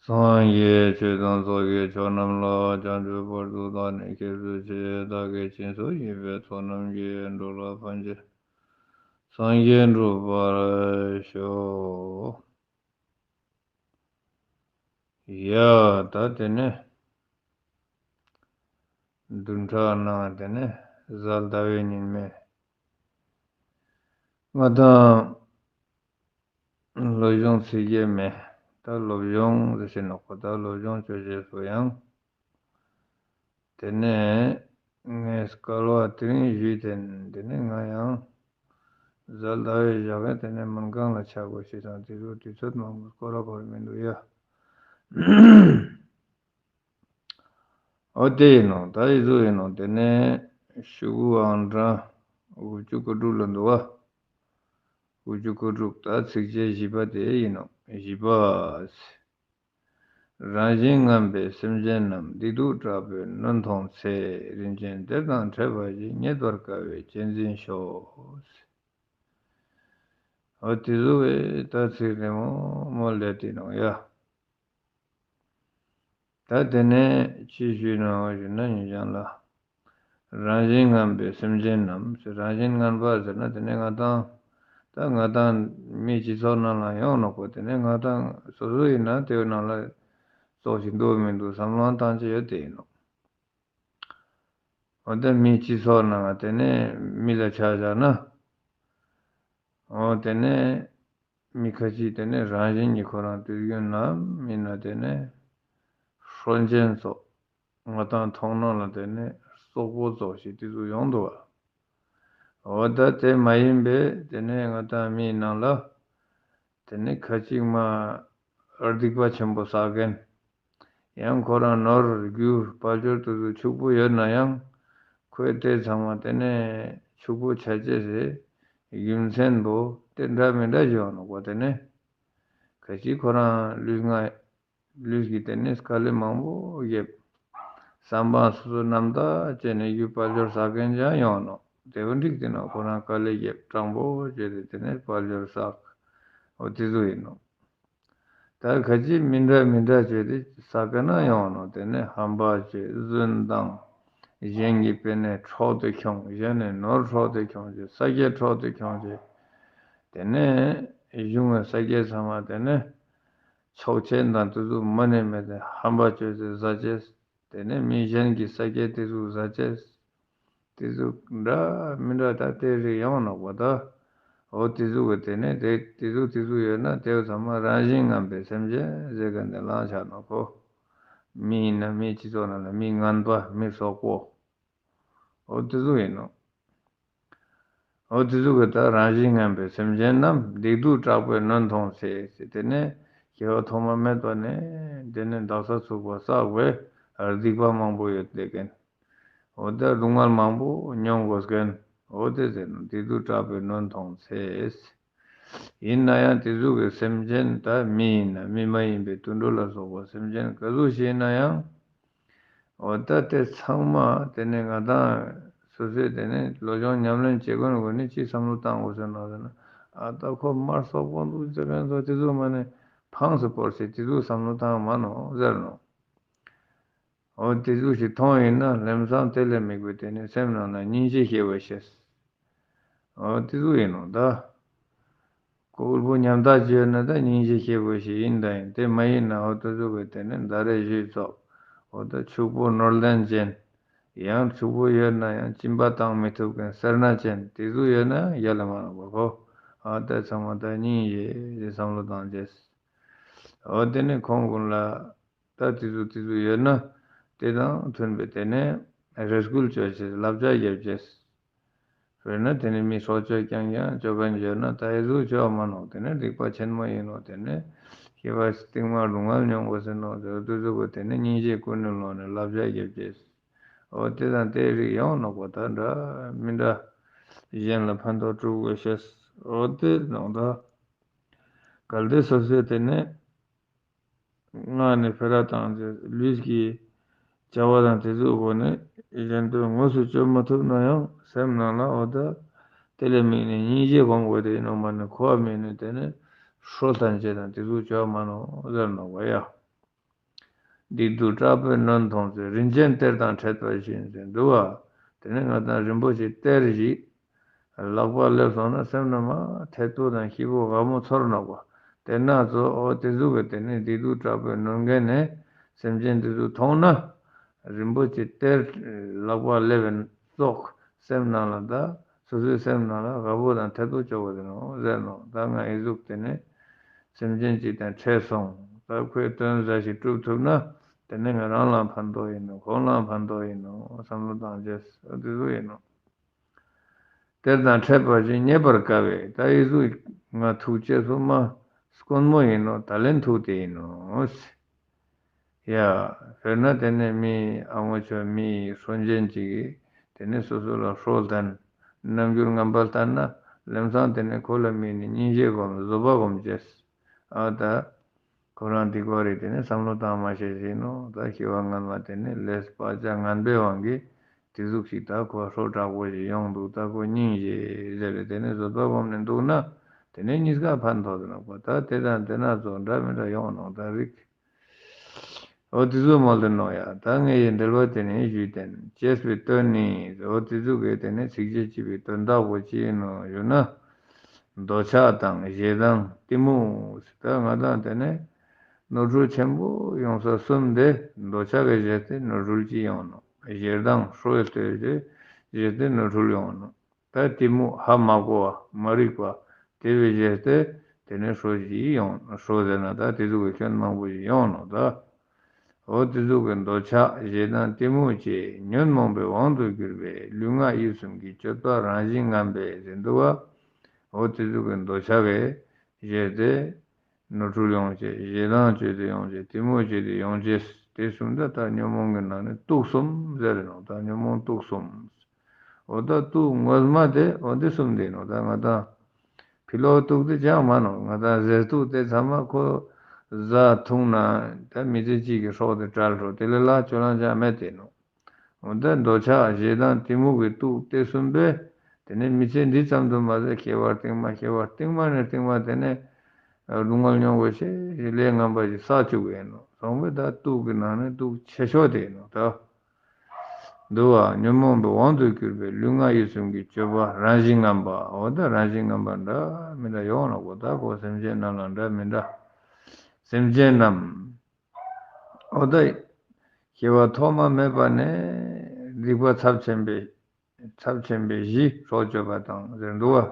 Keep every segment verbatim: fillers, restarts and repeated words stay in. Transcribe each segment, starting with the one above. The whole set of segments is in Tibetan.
སངས་རྒྱས་ཆོས་དང་ཚོགས་ཀྱི་མཆོག་རྣམས་ལ། བྱང་ཆུབ་བར་དུ་བདག་ནི་སྐྱབས་སུ་མཆི། བདག་གིས་སྦྱིན་སོགས་བགྱིས་པའི་ཚོགས་རྣམས་ཀྱིས། འགྲོ་ལ་ཕན་ཕྱིར་སངས་རྒྱས་འགྲུབ་པར་ཤོག། ཡ། ད་དེ་ནས་བདུན་ཕྲག་ནང་དེ་ནས་གཟའ་ཟླ་བའི་ཉིན་མའི་ང་དང་སློབ་སྦྱོང་ཚིག་བརྒྱད་མེད། ད་སློབ་སྦྱོང་ཟེར་ཞིག་ནོག་པ། ད་སློབ་སྦྱོང་བྱ་བྱེད་སུ་ཡང་། དེ་ནས་ངས་སྐལ་བ་དེ་རིང་ཞུས་ཏེ། དེ་ནས་ང་ཡང་གཟའ་ཟླ་བའི་ཞག་གི་དེ་ནས་མུན་ཁང་ལ་ཆགས་དགོས་ཞེས་དང་། དེ་ཚོ་དུས་ཚོད་མང་པོ་སྐོར་ར་སྐོར་མི་འདུག་ཡ། འོ་དེ་ཡིན་ནོ། ད་ཡི་ཚོ་ཡིན་ནོ། དེ་ནས་ཤོག་གུ་ཨང་གྲངས་དགུ་བཅུ་གོ་དྲུག་ལ་འདུག་བ། དགུ་བཅུ་གོ་དྲུག་ད་ཚིགས་བཅད་བཞི་པ་དེ་ཡིན་ནོ། བཞི་པ། རང་བཞིན་ངན་པའི་སེམས་ཅན་རྣམས། སྡིག་སྡུག་དྲག་པོས་ནོན་མཐོང་ཚེ། རིན་ཆེན་གཏེར་དང་ཕྲད་པ་ཡིས། རྙེད་པར་དཀའ་བས་གཅེས་འཛིན་ཤོག། འོ་དེ་ཚོ་བས་ད་ཚིག་རི་མོ་མོ་ལས་དེ་ནོ་ཡ། ད་དེ་ནས་ཅི་ཞུས་ནོ་ཞུ་ན། ཉེ་ཞང་ལ། རང་བཞིན་ངན་པའི་སེམས་ཅན་རྣམས། རང་བཞིན་ངན་པ་ཟེར་ན་དེ་ནས་ང་དང་། ད་ང་དང་མི་སྤྱི་ཚོགས་ནང་ལ་ཡོང་ནོག་པ། དེ་ནས་ང་དང་སོ་སོ་ཡིན་ན་དེའི་ནང་ལ་ཙོག་ཞིག་འདུག་མི་འདུག་བསམ་བློ་བཏང་ཅི་ཡོད་དེ་ཡིན་ནོ། འོ་ད་མི་སྤྱི་ཚོགས་ནང་དེ་ནས་མི་ལ་ཆ་བཞག་ན། འོ་དེ་ནས་མི་ཁ་ཅིག་དེ་ནས་རང་བཞིན་གྱིས་ཁོ་རང་དུས་རྒྱུན་ནམ་མིན་ན་དེ་ནས་ཧྲོན་ཅན་ཚོ། ང་དང་མཐོང་སྣང་ལ་དེ་ནས་སོག་པོ་ཙོག་ཞིག་དེ་ཚོ་ཡོང་འདུག་བ། འོ་ད་དེ་མ་ཡིན་པའི་དེ་ནས་ང་དང་མིའི་ནང་ལ་དེ་ནས་ཁ་ཅིག་མ་སྡིག་པ་ཆེན་པོ་བསགས་མཁན། ཡང་ཁོ་རང་ནོར་རྒྱུ་དཔལ་འབྱོར་དེ་ཚོ་ཕྱུག་པོ་ཡོད་ན་ཡང་། ཁོས་དེ་ཚང་མ་དེ་ནས་ཕྱུག་པོ་ཆ་ཅེས་སི་རྒྱུ་མཚན་པོ་དེ་འདྲ་མི་འདྲ་ཞིག་ཡོང་ནོག་པ། དེ་ནས་ཁ་ཅིག་ཁོ་རང་ལུས་ངག་ལུས་ཀྱི་དེ་ནས་དཀའ་ལས་མང་པོ་བརྒྱབ། བསམ་པ་སོ་སོ་རྣམ་དག་བྱས་ནས་རྒྱུ་དཔལ་འབྱོར་བསགས་མཁན་ཅང་ཡོང་ནོག། དེ་བ་འགྲིག་དེ་ནོ། ཁོ་རང་དཀའ་ལས་བརྒྱབ་སྤྲང་པོ་བྱས་ཏེ་དེ་ནས་དཔལ་འབྱོར་བསགས། འོ་དེ་ཚོ་ཡིན་ནོ། ད་ཁ་ཅིག་མི་འདྲ་མི་འདྲ་བྱས་ཏེ་བསགས་མཁན་ན་ཡོང་ནོ། དེ་ནས་ཧམ་པ་བྱས་རྫུན་བཏང་། གཞན་གྱི་དཔེ་ནས་འཕྲོག་སྟེ་ཁྱོང་། གཞན་ནས་ནོར་འཕྲོག་སྟེ་ཁྱོང་བྱས། ས་སྐྱ་འཕྲོག་སྟེ་ཁྱོང་བྱས། དེ་ནས་གཞུང་གི་ས་སྐྱ་ཚང་མ་དེ་ནས་ཆོག་མཆན་དང་དེ་ཚོ་མ་ནས་མེད་དེ་ཧམ་པ་བྱས་ཏེ་ཟ་བྱས། དེ་ནས་མི་གཞན་གྱི་ས་སྐྱ་དེ་ཚོ་ཟ་བྱས། དེ་ཚོ་འདྲ་མི་འདྲ་ད་དེ་རིགས་ཡོང་ནོག་པ་ད། འོ་དེ་ཚོ་གི་དེ་ནས་དེ་དེ་ཚོ་དེ་ཚོ་ཡོད་ན་དེ་ཚང་མ་རང་བཞིན་ངན་པའི་སེམས་ཅན་ཟེར་མཁན་དེ་ལངས་ཆགས་ནོག་གོ། མི་ཡིན་ན་མི་སྤྱི་ཚོགས་ནང་ལ་མི་ངན་པ་མི་སོག་པོ། འོ་དེ་ཚོ་ཡིན་ནོག། འོ་དེ་ཚོ་གི་ད་རང་བཞིན་ངན་པའི་སེམས་ཅན་རྣམས། སྡིག་སྡུག་དྲག་པོས་ནོན་མཐོང་ཚེ། དེ་ནས་སྐྱེ་བ་ཐོག་མ་མེད་པ་ནས་དེ་ནས་འདག་ས་ཚུགས་པ་བསགས་པའི་སྡིག་པ་མང་པོ་ཡོད་དེ་མཁན། འོ་དེ་སྡུག་བསྔལ་མང་པོ་མྱོང་དགོས་མཁན། འོ་དེ་ཟེར་ནོ། སྡིག་སྡུག་དྲག་པོས་ནོན་མཐོང་ཚེ། ཡིན་ན་ཡང་དེ་ཚོ་གི་སེམས་ཅན་ད་མི་ཡིན་ན་མི་མ་ཡིན་པའི་དུད་འགྲོ་ལ་སོགས་པ་སེམས་ཅན་ག་ཚོད་ཞིག་ཡིན་ན་ཡང་། འོ་ད་དེ་ཚང་མ་དེ་ནས་ང་དང་སོ་སོས་དེ་ནས་སློབ་སྦྱོང་ཉམས་ལེན་བྱེད་དགོས་ནི་གོ་ནི་ཅི་བསམ་བློ་བཏང་དགོས་ཟེར་ན་ཟེར་ན། ཨ་ད་ཁོ་མར་སོག་པོ་འདུག་ཟེར་མཁན་ཚོ་དེ་ཚོ་མ་ནས་ཕངས་སུ་བོར་ཚེ་དེ་ཚོ་བསམ་བློ་བཏང་མ་ནོ་ཟེར་ནོ། འོ་དེ་ཚོ་ཞིག་མཐོང་ཡིན་ན་ལམ་སང་དེ་ལས་མི་དགོས། དེ་ནས་སེམས་ནང་ན་སྙིང་རྗེ་སྐྱེ་བ་ཤེས། འོ་དེ་ཚོ་ཡིན་ནོ་ད། ཀོ་ཨུལ་པོ་ཉམ་ཐག་ཅིག་ཡོད་ན་ད་སྙིང་རྗེ་སྐྱེ་དགོས་ཤིག་ཡིན་ད་ཡིན། དེ་མ་ཡིན་ན་འོ་དེ་ཚོ་གི་དེ་ནས་ཟླ་རེ་བཞི་ཙོག། འོ་ད་ཕྱུག་པོ་ནོར་ལྡན་ཅན། ཡང་ཕྱུག་པོ་ཡོད་ན་ཡང་སྦྱིན་པ་བཏང་མི་ཐུབ་མཁན་སེར་སྣ་ཅན་དེ་ཚོ་ཡོད་ན་ཡར་ལ་མ་ལོག་པ་གོ། ཨ་ད་ཚང་མ་ད་སྙིང་རྗེ་ཞེས་བསམ་བློ་བཏང་རྗེས། འོ་དེ་ནས་ཁོང་ཀུན་ལ། ད་དེ་ཚོ་དེ་ཚོ་ཡོད་ན་དེ་དང་མཐུན་པའི་དེ་ནས་རེ་སྐུལ་བྱོས་བྱས་བསླབ་བྱ་རྒྱབ་བྱས། དཔེར་ན་དེ་ནས་མི་སྲོག་གཅོད་རྐྱང་རྐྱང་བཅོ་མཁན་ཡོད་ན་ད་ཨེ་ཟུག་བཅོ་མ་ནོག། དེ་ནས་སྡིག་པ་ཆེན་མོ་ཡིན་ནོག། དེ་ནས་སྐྱེ་བ་རྟིང་མ་སྡུག་བསྔལ་མྱོང་དགོས་ཟེར་ནོག། དེ་དུས་ཚོད་པོ་དེ་ནས་སྙིང་རྗེ་ཀུན་ནས་ལོག་ནས་བསླབ་བྱ་རྒྱབ་བྱས། འོ་དེ་དང་དེ་རིགས་ཡོང་ནོག་པ། ད་འདྲ་མི་འདྲ་གཞན་ལ་ཕན་ཐོགས་སྤྲོད་དགོས་ཤེས། འོ་དེ་ནོག་ད། གལ་ཏེ་སོ་སོས་དེ་ནས། ངག་ནས་སྤེ་ར་བཏང་སྟེ་ལུས་ཀྱི་བྱ་བ་དང་དེ་ཚོའི་སྒོ་ནས་གཞན་དོན་དངོས་སུ་བཅོ་མ་ཐུབ་ན་ཡང་སེམས་ནང་ལ་འོ་ད་དེ་ལས་དམིགས་ནས་སྙིང་རྗེ་སྒོམ་དགོས་དེ་ཡིན་ནོ་མ་ནི་ཁོ་བ་དམིགས་ནས་དེ་ནས་ཧྲོ་ལྷན་ཅིག་དང་དེ་ཚོ་བཅོ་མ་ནོག་ཟེར་ནོག་པ་ཡ། སྡིག་སྡུག་དྲག་པོས་ནོན་མཐོང་ཚེ། རིན་ཆེན་གཏེར་དང་འཕྲད་པ་བཞིན་ཟེར་འདུག་བ། དེ་ནས་ང་དང་རིན་པོ་ཆེ་གཏེར་ཞིག་ལག་པར་སླེབས་སོང་ན། སེམས་ནང་མ་ཐད་ཐུག་དང་ཤི་བོ་དགའ་མོ་ཚོར་ནོག་པ། དེ་ན་ཚོ་འོ་དེ་ཟུག་གི་དེ་ནས་སྡིག་སྡུག་དྲག་པོས་ནོན་མཁན་ནས་སེམས་ཅན་དེ་ཚོ་མཐོང་ན། རིན་པོ་ཆེ་གཏེར་ལག་པར་སླེབས་པའི་ཙོགས་སེམས་ནང་ལ། ད་སོ་སོའི་སེམས་ནང་ལ་དགའ་པོ་དང་ཐད་ཐུག་ཆོག་པ་དེ་ནོ་ཟེར་ནོ། ད་ང་ཨི་ཟུག་དེ་ནས་སེམས་ཅན་ཅིག་དང་འཕྲད་སོང་། ད་ཁོས་དོན་ཟ་ཞིག་སྒྲུབ་ཐུབ་ན། དེ་ནས་ང་རང་ལའང་ཕན་ཐོགས་ཡིན་ནོ། ཁོང་ལའང་ཕན་ཐོགས་ཡིན་ནོ་བསམ་བློ་བཏང་བྱས། འོ་དེ་ཟུག་ཡིན་ནོ། གཏེར་དང་འཕྲད་པ་བཞིན་རྙེད་པར་དཀའ་བས། ད་ཨི་ཟུག་ང་ཐུག་ཅེས་སོ་མ་དཀོན་མོ་ཡིན་ནོ། ད་ལན་ཐུག་དེ་ཡིན་ནོ། ཡ། དཔེར་ན་དེ་ནས་མི་ཨ་མོ་ཆོ་མི་སྲོག་ཅན་ཅིག་གིས་དེ་ནས་སོ་སོ་ལ་སྲོག་བདམས། རྣམ་འགྱུར་ངན་པ་ལྟར་ན། ལམ་སང་དེ་ནས་ཁོ་ལ་དམིགས་ནས་སྙིང་རྗེ་སྒོམ། བཟོད་པ་སྒོམ་བྱས། ཨ་ད། ཁོ་རང་སྡིག་པ་རེད། དེ་ནས་བསམ་བློ་བཏང་མ་ཤེས་ཤེས་ནོ། ད་ཤི་བ་སྔན་མ་དེ་ནས་ལས་བག་ཆགས་ངན་པའི་དབང་གིས་དེ་ཟུག་ཞིག་ད་ཁོ་སྲོག་དྲག་པོ་ཞིག་ཡོང་འདུག། ད་ཁོ་སྙིང་རྗེ་ཟེར་རེད། དེ་ནས་བཟོད་པ་སྒོམ་ནས་འདུག་ན། དེ་ནས་གཉིས་ཀ་ཕན་ཐོགས་ཏེ་ནོག་པ། ད་དེ་དང་དེ་ན་ཚོ་འདྲ་མི་འདྲ་ཡོང་ནོ། ད་རིགས། འོ་དེ་ཚོ་མ་ལྟོས་ནོ་ཡ། ད་ངས་ཡི་འགྲེལ་པ་དེ་ནས་ཞུས་ཏེ། ཅེས་པའི་དོན་ནི། འོ་དེ་ཚོ་གི་དེ་ནས་ཚིགས་བཅད་གཅིག་པའི་དོན་དག་པོ་ཅི་ཡིན་ནོ་ཞུ་ན། འདོད་ཆགས་དང་ཞེ་སྡང་གཏི་མུག་ཟེར། ད་ང་དང་དེ་ནས་ནོར་འཁྲུལ་ཆེན་པོ་ཡོང་ས་གསུམ་དེ། འདོད་ཆགས་ཀྱི་གཞི་དེ་ནོར་འཁྲུལ་གྱིས་ཡོང་ནོ། ཞེ་སྡང་སྲོག་ལྟོས་ཀྱི་གཞི་དེ་ནོར་འཁྲུལ་ཡོང་ནོ། ད་གཏི་མུག་ཧ་མ་གོ་བ་མ་རིག་པ་དེ་བའི་གཞི་དེ། དེ་ནས་སྲོག་ཅིག་ཡོང་། སྲོག་ཟེར་ན་ད་དེ་ཚོ་གི་སྐྱོན་མང་པོ་ཞིག་ཡོང་ནོ་ད། འོ་དེ་ཚོ་གི་འདོད་ཆགས་ཞེ་སྡང་གཏི་མུག་བཅས་ཉོན་མོངས་པའི་དབང་དུ་གྱུར་པའི་ལུས་ངག་ཡིད་གསུམ་གྱི་སྤྱོད་པ་རང་བཞིན་ངན་པས་ཟེར་འདུག་བ། འོ་དེ་ཚོ་གི་འདོད་ཆགས་ཀྱི་གཞི་དེ་ནོར་འཁྲུལ་ཡོང་བྱེད། ཞེ་སྡང་བཅས་ཏེ་ཡོང་བྱེད། གཏི་མུག་བཅས་ཏེ་ཡོང་བྱེད། དེ་གསུམ་ད་ད་ཉོན་མོངས་ཀྱི་ནང་ནས་དུག་གསུམ་ཟེར་རེད་ནོ། ད་ཉོན་མོངས་དུག་གསུམ། འོ་ད་དུག་ངོ་མ་དེ་འོ་འདི་གསུམ་དེ་ནོ། ད་ང་དང་ཕི་ལོག་དུག་དེ་ཅང་མ་ནོ། ང་དང་ཟས་དུག་དེ་ཚང་མ་ཁོ་ཟ་འཐུང་ན། ད་མི་ཚེ་གཅིག་གི་སྲོག་དེ་བྲལ་འགྲོ། དེ་ལས་ལྷག་སྤྱོད་ལམ་ཅང་མེད་དེ་ནོ། འོ་ད་འདོད་ཆགས་ཞེ་སྡང་གཏི་མུག་གི་དུག་དེ་གསུམ་པས། དེ་ནས་མི་ཚེ་འདི་ཙམ་དུ་མ་ཟད། སྐྱེ་བ་རྟིང་མ། སྐྱེ་བ་རྟིང་མ་ནས་རྟིང་མ་དེ་ནས་སྡུག་བསྔལ་མྱོང་དགོས་ཤེས་ལས་ངན་པ་ཞིག་བསགས་བཅུག་གི་ཡིན་ནོ། སོང་བས་ད་དུག་གི་ནང་ནས་དུག་ཆེ་ཤོས་དེ་ཡིན་ནོ་ད། འདུལ་བ། ཉོན་མོངས་པའི་དབང་དུ་གྱུར་པའི་ལུས་ངག་ཡིད་གསུམ་གྱི་སྤྱོད་པ་རང་བཞིན་ངན་པ། འོ་ད་རང་བཞིན་ངན་པ་འདྲ་མི་འདྲ་ཡོང་ནོ་གོ། ད་ཁོ་སེམས་ཅན་རྣམས་ལ་འདྲ་མི་འདྲ། སེམས་ཅན་རྣམས། འོ་ད་སྐྱེ་བ་ཐོག་མ་མེད་པ་ནས་སྡིག་པ་ཚབས་ཆེན་པོས། ཚབས་ཆེན་པོའི་གཞི་སྲོག་གཅོད་པ་དང་ཟེར་འདུག་བ།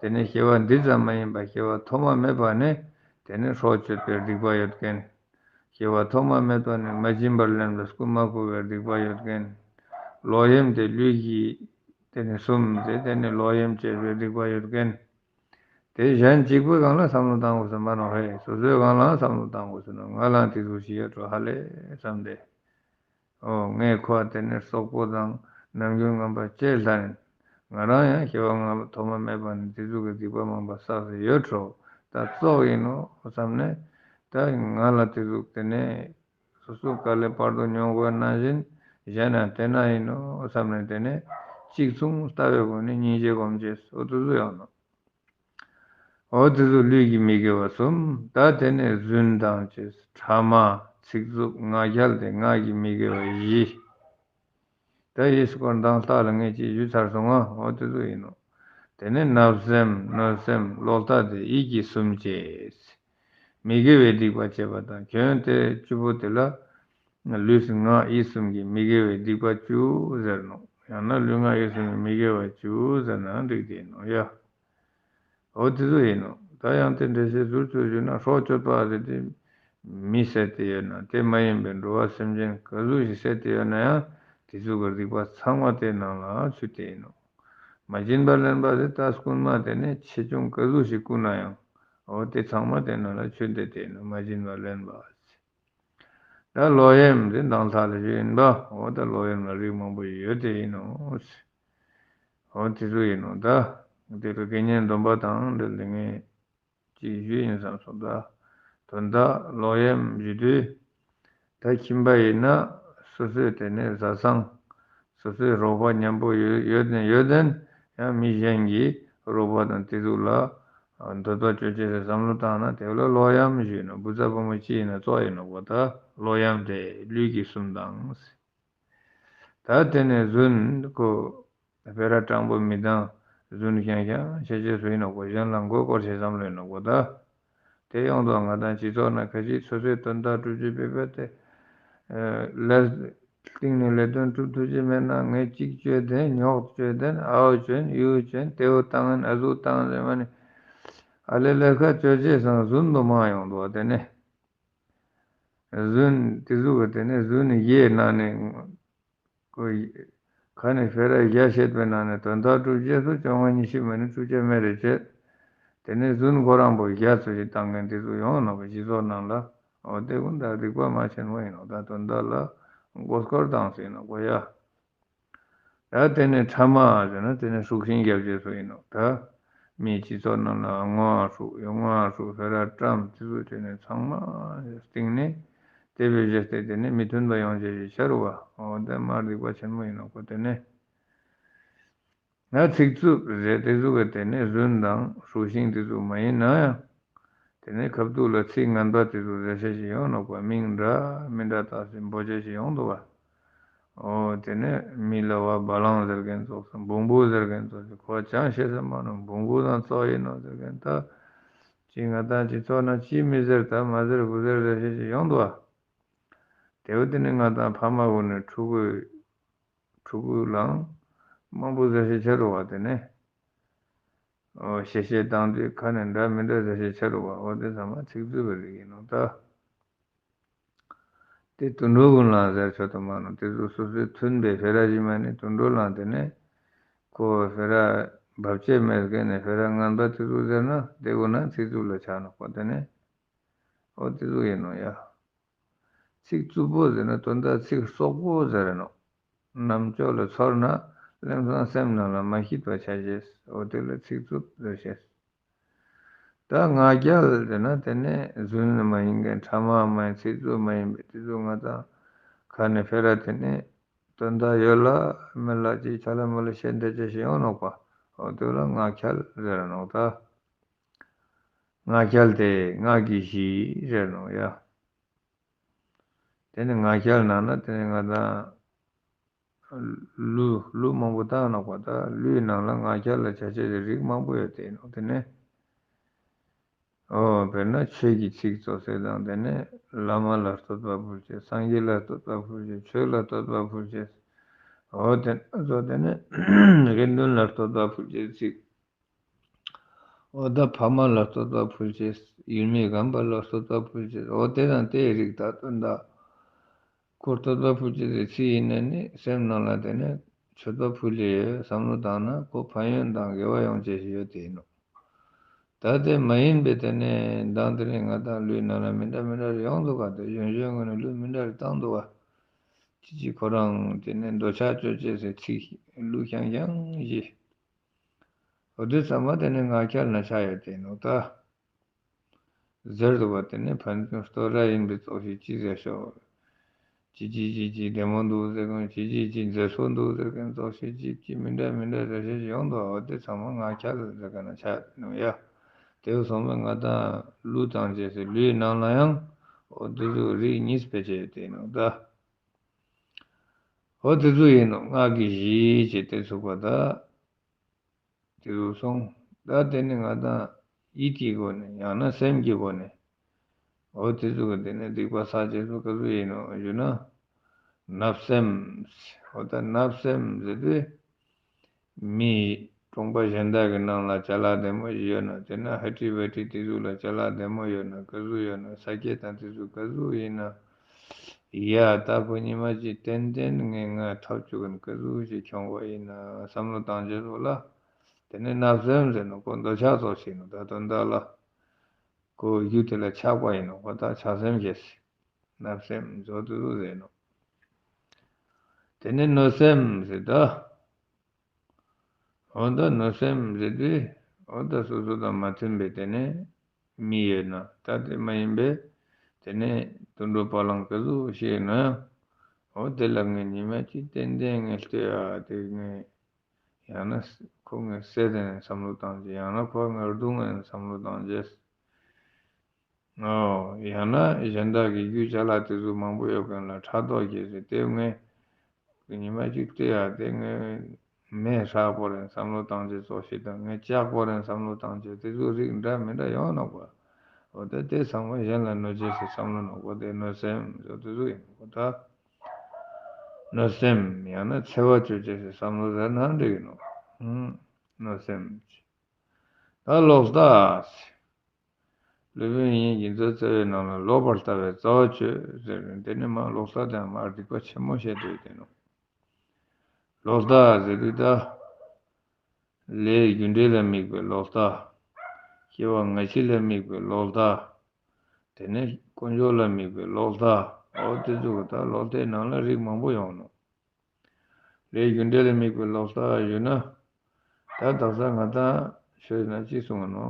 དེ་ནས་སྐྱེ་བ་འདི་ཙམ་མ་ཡིན་པ། སྐྱེ་བ་ཐོག་མ་མེད་པ་ནས་དེ་ནས་སྲོག་གཅོད་པའི་སྡིག་པ་ཡོད་མཁན། སྐྱེ་བ་ཐོག་མ་མེད་པ་ནས་མ་བྱིན་པར་ལེན་པའི་རྐུན་མ་རྐུ་བའི་སྡིག་པ་ཡོད་མཁན། ལོག་གཡེམ་དེ་ལུས་ཀྱི་དེ་ནས་གསུམ་དེ། དེ་ནས་ལོག་གཡེམ་བྱས་པའི་སྡིག་པ་ཡོད་མཁན། དེ་གཞན་གཅིག་པུའི་སྒང་ལ་བསམ་བློ་བཏང་དགོས་ས་མ་ནོ་ཧེ། སོ་སོའི་སྒང་ལའང་བསམ་བློ་བཏང་དགོས་ས་ནོ། ང་ལའང་དེ་ཚོ་ཞིག་ཡོད་འགྲོ་ཧ་ལས་བསམ་སྟེ། ཨོ་ངས་ཁོ་དེ་ནས་སོག་པོ་དང་རྣམ་འགྱུར་ངན་པ་ཅི་ལ་ནི། ང་རང་ཡང་སྐྱེ་བ་སྔ་མ་ཐོག་མ་མེད་པ་ནས་དེ་ཟུག་གི་སྡིག་པ་མང་པོ་བསགས་ཏེ་ཡོད་འགྲོ། ད་ཙོག་ཡིན་ནོ་བསམ་ནས། ད་ང་ལ་དེ་ཟུག་དེ་ནས་སོ་སོ་དཀའ་ལས་བར་དུ་མྱོང་དགོས་ནང་བཞིན་གཞན་ཡང་དེ་ན་ཡིན་ནོ་བསམ་ནས། དེ་ནས་གཅིག་མཚུངས་ལྟ་བའི་སྒོ་ནས་སྙིང་རྗེ་སྒོམ་བྱས། འོ་དེ་ཟུག་ཡོང་ནོ། འོ་དེ་ཚོ་ལུས་ཀྱི་མི་དགེ་བ་གསུམ། ད་དེ་ནས་རྫུན་དང་བཅས། ཕྲ་མ། ཚིག་རྩུབ། ངག་འཁྱལ་དེ་ངག་གི་མི་དགེ་བ་བཞི། ད་ཡི་སྐོར་མདང་ལྷག་ལ་ངས་ཅིག་ཞུས་ཚར་སོང་ང་། འོ་དེ་ཚོ་ཡིན་ནོ། དེ་ནས་བརྣབ་སེམས། གནོད་སེམས། ལོག་ལྟ་དེ་ཡིད་ཀྱི་གསུམ་བཅས། མི་དགེ་བའི་སྡིག་པ་བྱེད་པ་དང་། ཁྱོན་དེ་བཅུ་པོ་དེ་ལ་ལུས་ངག་ཡིད་གསུམ་གྱི་མི་དགེ་བའི་སྡིག་པ་བཅུ་ཟེར་ནོ། ཡང་ན་ལུས་ངག་ཡིད་གསུམ་གྱི་མི་དགེ་བ་བཅུ་ཟེར་ནའང་འགྲིག་དེ་ཡིན་ནོ་ཡ། འོ་དེ་ཚོ་ཡིན་ནོ། ད་ཡང་དེ་འགྲེལ་བཤད་ཟུར་དུ་ཞུས་ན། སྲོག་གཅོད་པ་ཟེར་དེ་མི་བསད་དེ་ཡོད་ན། དེ་མ་ཡིན་པའི་འགྲོ་བ་སེམས་ཅན་ག་ཟུག་ཞིག་བསད་དེ་ཡོད་ན་ཡང་། དེ་ཚོ་གི་སྡིག་པ་ཚང་མ་དེ་ནང་ལ་ཚུད་དེ་ཡིན་ནོ། མ་བྱིན་པར་ལེན་པ་ཟེར་ད་རྐུན་མ་དེ་ནས་ཆེ་ཆུང་ག་ཟུག་ཞིག་རྐུ་ན་ཡང་། འོ་དེ་ཚང་མ་དེ་ནང་ལ་ཚུད་དེ་དེ་ཡིན་ནོ། མ་བྱིན་པར་ལེན་པ་ཟེར། ད་ལོག་གཡེམ་དེ་མདང་ལྷག་ལ་ཞུས་ཡིན་པ། འོ་ད་ལོག་གཡེམ་ལ་རིགས་མང་པོ་ཡོད་དེ་ཡིན་ནོ། འོ་དེ་ཚོ་ཡིན་ནོ། ད་དེ་རུ་དགེ་བསྙེན་སྡོམ་པ་དང་འབྲེལ་ཏེ་ངས་ཅིག་ཞུས་ཡིན་བསམ་སོང་། ད་དོན་དག་ལོག་གཡེམ་ཞུ་དུས། ད་ཁྱིམ་པ་ཡིན་ན་སོ་སོའི་དེ་ནས་བཟའ་ཚང་། སོ་སོའི་རོགས་པ་མཉམ་པོ་ཡོད་ཡོད་དེ་ཡོད་དེ། ཡང་མི་གཞན་གྱི་རོགས་པ་དང་དེ་ཚོ་ལ་ འདོད་པ་སྤྱོད་བྱེད་ཟེར་བསམ་བློ་བཏང་ན་དེ་ལ་བློ་གཡེང་ཞུས་ནོ། བུ་ཚ་བུ་མོ་ཅི་ཡིན་ན་གཙོ་ཡིན་ནོ་གོ། ད་བློ་གཡེང་དེ་ལུས་ཀྱི་གསུམ་དང་། ད་དེ་ནས་རྫུན་ཁོ། བེ་ར་སྤྲང་པོ་མི་དང་རྫུན་ཤང་ཤང་བྱེད་བྱེད་སུ་ཡིན་ནོ་གོ། གཞན་ལ་མགོ་སྐོར་བྱེད་བསམ་བློ་ཡིན་ནོ་གོ། ད་དེ་ཡོང་དུ་ང་དང་སྤྱི་ཚོགས་ན་ཁ་ཅིག་སོ་སོའི་དོན་དག་སྒྲུབ་རྒྱུ་བེ་བེ་དེ། ལས་སྟེང་ནས་ལས་དོན་སྒྲུབ་ཐུབ་ཀྱི་མེད་ན། ངས་གཅིག་བཅོས་དེ་ཉོག་བཅོས་དེ་ཨའོ་བཅོས་ཡུ་བཅོས་དེའུ་བཏང་ཨ་ཟུག་བཏང་ཟེར་མ་ནི། ཨ་ལེ་ལེ་ཁ་བཅོས་བྱེད་སང་རྫུན་དུ་མ་ཡོང་དུ་བ། དེ་ནས་རྫུན་དེ་ཟུག་གི་དེ་ནས་རྫུན་ནི་གཞས་ནང་ནས། ཁོ་ཁ་ནས་ཕེ་ར་བརྒྱ་བཤད་པའི་ནང་ནས་དོན་དག་སྒྲུབ་རྗེས་སུ་བཅོ་ལྔ་ཉི་ཤུ་མ་ནི་བཅུ་ཆ་མེད་རེ་བྱེད། དེ་ནས་རྫུན་ཁོ་རང་པོ་བརྒྱ་ཚོ་ཞིག་བཏང་མཁན་དེ་ཚོ་ཡོང་ནོ་གི་སྤྱི་ཚོགས་ནང་ལ། འོ་དེ་ཀུན་ད་སྡིག་པ་མ་ཆེན་མོ་ཡིན་ནོ། ད་དོན་དག་ལ་མགོ་སྐོར་བཏང་ཟིན་ནོ་གོ་ཡ། ད་དེ་ནས་ཕྲ་མ་ཟེར་ན་དེ་ནས་ཧྲུག་ཤིང་རྒྱབ་རྗེས་སུ་ཡིན་ནོ། ད་མིའི་སྤྱི་ཚོགས་ནང་ལ་ངོ་ཨ་ཧྲུག་ཡོ་ངོ་ཨ་ཧྲུག་ཕེ་ར་བཀྲམ་དེ་ཚོ་དེ་ནས་ཚང་མ་སྟེང་ནས་དེ་བས་བཞེས་ཏེ་དེ་ནས་མི་མཐུན་པ་ཡོང་བྱེད་ཞིག་ཆ་རུ་བ། འོ་དེ་མ་སྡིག་པ་ཆེན་མོ་ཡིན་ནོ་གོ། དེ་ནས་ང་ཚིག་རྩུབ་རེད་དེ་ཚོ་གི་དེ་ནས་རྫུན་དང་ཧྲུག་ཤིང་དེ་ཚོ་མ་ཡིན་ན་ཡང་། དེ་ནས་ཁ་ཐུག་ལ་ཚིག་ངན་པ་དེ་ཚོ་ཟེར་ཤེས་ཤིག་ཡོང་ནོ་གོ། མིང་འདྲ་མི་འདྲ་བཏགས་ཤིག་འབོད་བྱེད་ཞིག་ཡོང་འདུག་བ། འོ་དེ་ནས་མི་ལ་བ་བ་ལང་ཟེར་མཁན་ཚོགས་སུ་འབུང་བུ་ཟེར་མཁན་ཚོགས་སུ་ཁོ་ཅང་ཤེས་ས་མ་ནོ། འབུང་བུ་དང་ཚོགས་ཡིན་ནོ་ཟེར་མཁན་ད། ཅི་ང་དང་ཅི་ཚོགས་ན་ཅི་མི་ཟེར་ད་མ་ཟེར་བུ་ཟེར་ཟེར་ཤེས་ཤིག་ཡོང་འདུག་བ། དེ་བོ་དེ་ནས་ང་དང་ཕ་མ་བོ་ནས་ཕྲུ་གུ། ཕྲུ་གུ་ལའང་མང་པོ་ཟེར་ཤེས་ཆ་རུ་བ་དེ་ནས། ཨོ་ཤེས་ཤེས་བཏང་དུས་ཁ་ནས་འདྲ་མི་འདྲ་ཟེར་ཤེས་ཆ་རུ་བ། འོ་དེ་ཚང་མ་ཚིག་རྩུབ་པའི་རིགས་ཡིན་ནོ་ད། དེ་དུད་འགྲོ་ཀུན་ལའང་ཟེར་ཆོག་ཏུ་མ་ནོ། དེ་ཚོ་སོ་སོའི་མཐུན་པའི་ཕེ་ར་ཞིག་མ་ནི་དུད་འགྲོ་ལའང་དེ་ནས་ཁོ་ཕེ་ར་འབབ་ཆས་མེད་མཁན་ནས་ཕེ་ར་ངན་པ་དེ་ཚོ་ཟེར་ན་དེ་ཀུན་ན་ཚིག་རྩུབ་ལ་ཆགས་ནོ་ཁོ། དེ་ནས་ཨོ་དེ་ཚོ་ཡིན་ནོ་ཡ། ཚིག་རྩུབ་པོ་ཟེར་ན་དོན་དག་ཚིག་སོག་པོ་ཟེར་ནོ། རྣམ་ཅོག་ལ་ཚོར་ན་ལམ་སང་སེམས་ནང་ལ་མ་སྐྱིད་པ་ཆ་ཤེས། འོ་དེ་ལ་ཚིག་རྩུབ་ཟེར་ཤེས། ད་ང་རྒྱལ་ཟེར་ན་དེ་ནས་རྫུན་མ་ཡིན་མཁན་ཕྲ་མ་མ་ཡིན་ཚིག་རྩུབ་མ་ཡིན་པའི་དེ་ཚོ་ང་དང་ཁ་ནས་ཕེ་ར་དེ་ནས་དོན་དག་ཡོད་ལ་མེད་ལ་ཅིག་ཆ་ལ་མི་ལ་བཤད་འདོད་ཅེས་ཤིག་ཡོང་ནོ་པ། འོ་དེ་ལ་ང་རྒྱལ་ཟེར་ནོ་ད། ང་རྒྱལ་དེ་ངག་གི་གཞི་ཟེར་ནོ་ཡ། དེ་ནི་ང་རྒྱལ་ནང་ན་དེ་ནི་ང་དང་ལུས་ལུས་མང་པོ་བཏང་ནོ་པ། ད་ལུས་ནང་ལ་ང་རྒྱལ་ལ་བྱ་བྱེད་ཀྱི་རིགས་མང་པོ་ཡོད་དེ་ནོ། དེ་ནི་ཨོ་དཔེར་ན་ཆོས་ཀྱི་ཚིག་རྩོད་སེ་དང་དེ་ནི་བླ་མ་ལ་བསྟོད་པ་ཕུལ་བྱེད། སངས་རྒྱས་ལ་བསྟོད་པ་ཕུལ་བྱེད། ཆོས་ལ་བསྟོད་པ་ཕུལ་བྱེད། ཨོ་དེ་ཚོ་དེ་ནི་དགེ་འདུན་ལ་བསྟོད་པ་ཕུལ་བྱེད་ཚིག་འོ་ད་ཕ་མ་ལ་བསྟོད་པ་ཕུལ་བྱེད། ཡུལ་མི་རྒན་པ་ལ་བསྟོད་པ་ཕུལ་བྱེད། འོ་དེ་དང་དེའི་རིགས་ད་དོན་དག་ཁོ་བསྟོད་པ་ཕུལ་བྱེད་དེ་ཚིག་ཡིན་ནས་ནི་སེམས་ནང་ལ་དེ་ནས་མཆོད་པ་ཕུལ་ལེ་ཡོད་བསམ་བློ་བཏང་ན་ཁོ་ཕན་ཡོན་དང་དགེ་བ་ཡོང་བྱེད་ཞིག་ཡོད་དེ་ཡིན་ནོ། ད་དེ་མ་ཡིན་པའི་དེ་ནས་མདང་དེ་རིང་ང་དང་ལུས་ནང་ལ་མི་འདྲ་མི་འདྲ་རེ་ཡོང་འདུག་ག་དེ་གཞོན་གཞོན་ངོས་ནས་ལུས་མི་འདྲ་རེ་བཏང་འདུག་ག་ཅི་ཅི་ཁོ་རང་དེ་ནས་འདོད་ཆགས་སྤྱོད་བྱེད་ཟེར་ཚིག་ལུགས་ཤང་ཤང་ཞིག་འོ་དེ་ཚང་མ་དེ་ནི་ང་རྒྱལ་ན་ཆགས་ཡོད་དེ་ནོ་ད། ཟེར་འདུག་པ། དེ་ནི་ཕན་ཚུན་བསྟོད་ར་ཡིན་པའི་ཚོགས་ཤིག་ཅི་ཟེར་ཤོག་ཅི་ཅི་ཅི་ཅི་བདེ་མོ་འདུག་ཟེར་མཁན། ཅི་ཅི་ཅི་མཛེས་སོ་འདུག་ཟེར་མཁན་ཚོགས་ཤིག་ཅི་ཅི་མི་འདྲ་མི་འདྲ་རེ་ཞིག་ཡོང་འདུག་འོ་དེ་ཚང་མ་ང་རྒྱལ་ཟེར་མཁན་ན་ཆགས་ནོ་ཡ། དེ་སོང་བས་ང་དང་ལུས་དང་བཅས་སའི་ལུས་ནང་ལ་ཡང་འོ་དེ་ཚོ་རིགས་གཉིས་སྤེལ་བྱས་ཡོད་དེ་ནོ་ད། འོ་དེ་ཚོ་ཡིན་ནོ། ངག་གི་གཞི་བྱས་ཏེ་ཚུགས་པ་ད། དེ་རུ་སོང་། ད་དེ་ནི་ང་དང་ཡིད་ཀྱི་སྒོ་ནས་ཡང་ན་སེམས་ཀྱི་སྒོ་ནས། འོ་དེ་ཚོ་གི་དེ་ནི་སྡིག་པ་བསགས་བྱས་སུ་ག་ཚོད་ཡིན་ནོ་ཞུ་ན། བརྣབ་སེམས། འོ་ད་བརྣབ་སེམས་ཟེར་དུས། མི་གྲོང་པ་གཞན་དག་གི་ནང་ལ་ཅ་ལག་བདེ་མོ་ཞིག་ཡོད་ན། དེ་ན་ཧ་ཏི་བ་ཏི་དེ་ཚོ་ལ་ཅ་ལག་བདེ་མོ་ཡོད་ན་ག་ཚོད་ཡོད་ན། ས་སྐྱེ་དང་དེ་ཚོ་ག་ཚོད་ཡིན་ན། ཡ་ད་ཁོ་ཉི་མ་གཅིག་ཏན་ཏན་ངས་ང་ཐབས་བྱུག་གིན་ག་ཚོད་ཞིག་འཁྱོང་དགོས་ཡིན་ན་བསམ་བློ་བཏང་རྗེས་སོགས་ལ། དེ་ནས་བརྣབ་སེམས་ཟེར་ནོ་ཁོ་འདོད་ཆགས་ཚོགས་ཤིག་ནོ་ད་དོན་དག་ལ། ཁོ་རྒྱུ་དེ་ལ་ཆགས་པ་ཡིན་ནོ་ཁོ་ད་ཆགས་སེམས་སྐྱེས་སི། བརྣབ་སེམས་མཛོ་དུ་ཟེར་ནོ། དེ་ནས་གནོད་སེམས་ཟེར་ད། འོ་ད་གནོད་སེམས་ཟེར་དུས། འོ་ད་སོ་སོ་དང་མ་མཐུན་པའི་དེ་ནས་མི་ཡོད་ན། ད་དེ་མ་ཡིན་པའི་དེ་ནས་དུད་འགྲོ་བ་ལང་ག་ཚོད་ཤེས་ན་ཡང་། འོ་དེ་ལ་ངས་ཉི་མ་གཅིག་ཏན་ཏན་ངས་ལྟོས་ཨ་དེ་ངས་ ཡང་ན་ཁོ་ངའི་སྲས་དེ་ནས་བསམ་བློ་བཏང་བྱས། ཡང་ན་ཁོ་ངའི་སྡུག་བསྔལ་བསམ་བློ་བཏང་བྱས། ཨོ། ཡང་ན་གཞན་དག་གི་རྒྱུ་ཅ་ལག་དེ་ཚོ་མང་པོ་ཡོད་མཁན་ལ་ཕྲག་དོག་སྐྱེས་ཏེ། དེ་ངས་ཉི་མ་གཅིག་བལྟས་ཡ་དེ་ངའི་མེ་ཧྲག་པོ་རེད་བསམ་བློ་བཏང་བྱས་ཙོག་ཤིག་དང་། ངའི་ལྕགས་པོ་རེད་བསམ་བློ་བཏང་བྱས། དེ་ཚོ་རིགས་འདྲ་མི་འདྲ་ཡོང་ནོག་པ། འོ་ད་དེ་ཚང་མ་གཞན་ལ་གནོད་བྱེད་ཟེར་བསམ་བློ་ནོག་པ། དེ་གནོད་སེམས་ཟེར་དེ་ཚོ་ཡིན་ནོག་པ། ད་གནོད་སེམས་ཡང་ན་འཚེ་བ་སྤྱོད་བྱེད་ཟེར་བསམ་བློ་ཟེར་ན་འགྲིག་གི་ནོག་ཨང་། གནོད་སེམས། ད་ལོག་ལྟ། སློབ་དཔོན་དབྱིག་གཉེན་རྒྱ་མཚོའི་རྩ་བའི་ནང་ལ་ལོག་པར་ལྟ་བའི་རྩ་བ་གཅོད་ཟེར་ནས། དེ་ནི་མ་ལོག་ལྟ་དང་མ་སྡིག་པ་ཆེན་མོ་བཤད་དུ་ཡོད་དེ་ནོ། ལོག་ལྟ་ཟེར་དུས་ད། ལས་རྒྱུ་འབྲས་ལ་དམིགས་པའི་ལོག་ལྟ། སྐྱེ་བ་སྔ་ཕྱི་ལ་དམིགས་པའི་ལོག་ལྟ། དེ་ནས་དཀོན་མཆོག་ལ་དམིགས་པའི་ལོག་ལྟ། འོ་དེ་ཚོ་གི་ད་ལོག་ལྟའི་ནང་ལ་རིགས་མང་པོ་ཡོང་ནོ། ལས་རྒྱུ་འབྲས་ལ་དམིགས་པའི་ལོག་ལྟ་ཞུ་ན། ད་དག་ས་ང་དང་ཆོས་ན་ཅི་གསུང་ངོ་ནོ།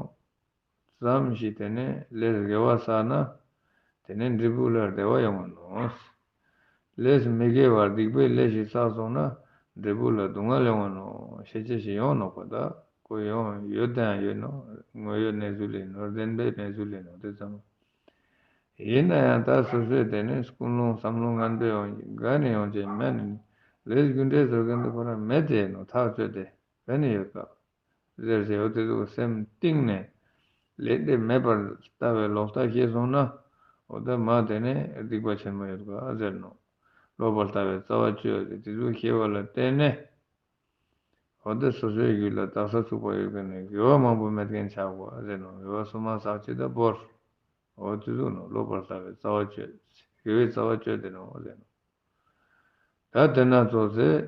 ཙམ་ཞིག་དེ་ནས་ལས་དགེ་བ་བསགས་ན། དེ་ནས་འབྲས་བུ་ལ་བདེ་བ་ཡོང་ངོ་ནོ། ལས་མི་དགེ་བ་སྡིག་པའི་ལས་ཤིག་བསགས་སོང་ན། འབྲས་བུ་ལ་སྡུག་བསྔལ་ཡོང་ངོ་ནོ། ཤེས་བྱ་ཞིག་ཡོང་ནོ་གོ། ད་ཁོ་ཡོང་ཡོད་དང་ཡོད་ནོ། དངོས་ཡོད་གནས་ཚུལ་ཡིན་ནོ། བདེན་པའི་གནས་ཚུལ་ཡིན་ནོ། དེ་ཙམ། ཡིན་ན་ཡང་ད་སོ་སོས་དེ་ནས་ཀུན་སློང་བསམ་བློ་ངན་པའི་དབང་གིས་ག་ནས་ཡོང་ཅེས་མེད་ནས། ལས་རྒྱུ་འབྲས་བཟོ་མཁན་དེ་ཁོ་རང་མེད་དེ་ནོ། ཐག་གཅོད་དེ་ག་ནས་ཡོད་པ་ཟེར་ཟེར། འོ་དེ་ཚོ་སེམས་གཏིང་ནས་ལས་དེ་མེད་པར་ལྟ་བའི་ལོག་ལྟ་སྐྱེས་སོང་ན། འོ་ད་མ་དེ་ནས་སྡིག་པ་ཆེན་མོ་ཡོད་པ་ཟེར་ནོ། ལོག་པར་ལྟ་བའི་རྩ་བ་གཅོད་དེ། དེ་ཚོ་ཤེས་པ་ལ་བརྟེན་ནས། འོ་དེ་སོ་སོའི་རྒྱུད་ལ་དག་ས་ཚུགས་པ་ཡོད་མཁན་ནི་དགེ་བ་མང་པོ་མེད་མཁན་ཆགས་དགོས་ཟེར་ནོ། དགེ་བ་སོ་མ་བསགས་ཅི་ད་བོར། འོ་དེ་ཚོ་ནོ་ལོག་པར་ལྟ་བའི་རྩ་བ་གཅོད། དགེ་བའི་རྩ་བ་གཅོད་དེ་ནོ་ཟེར་ནོ། ད་དེ་ན་ཙོགས་ཟེར།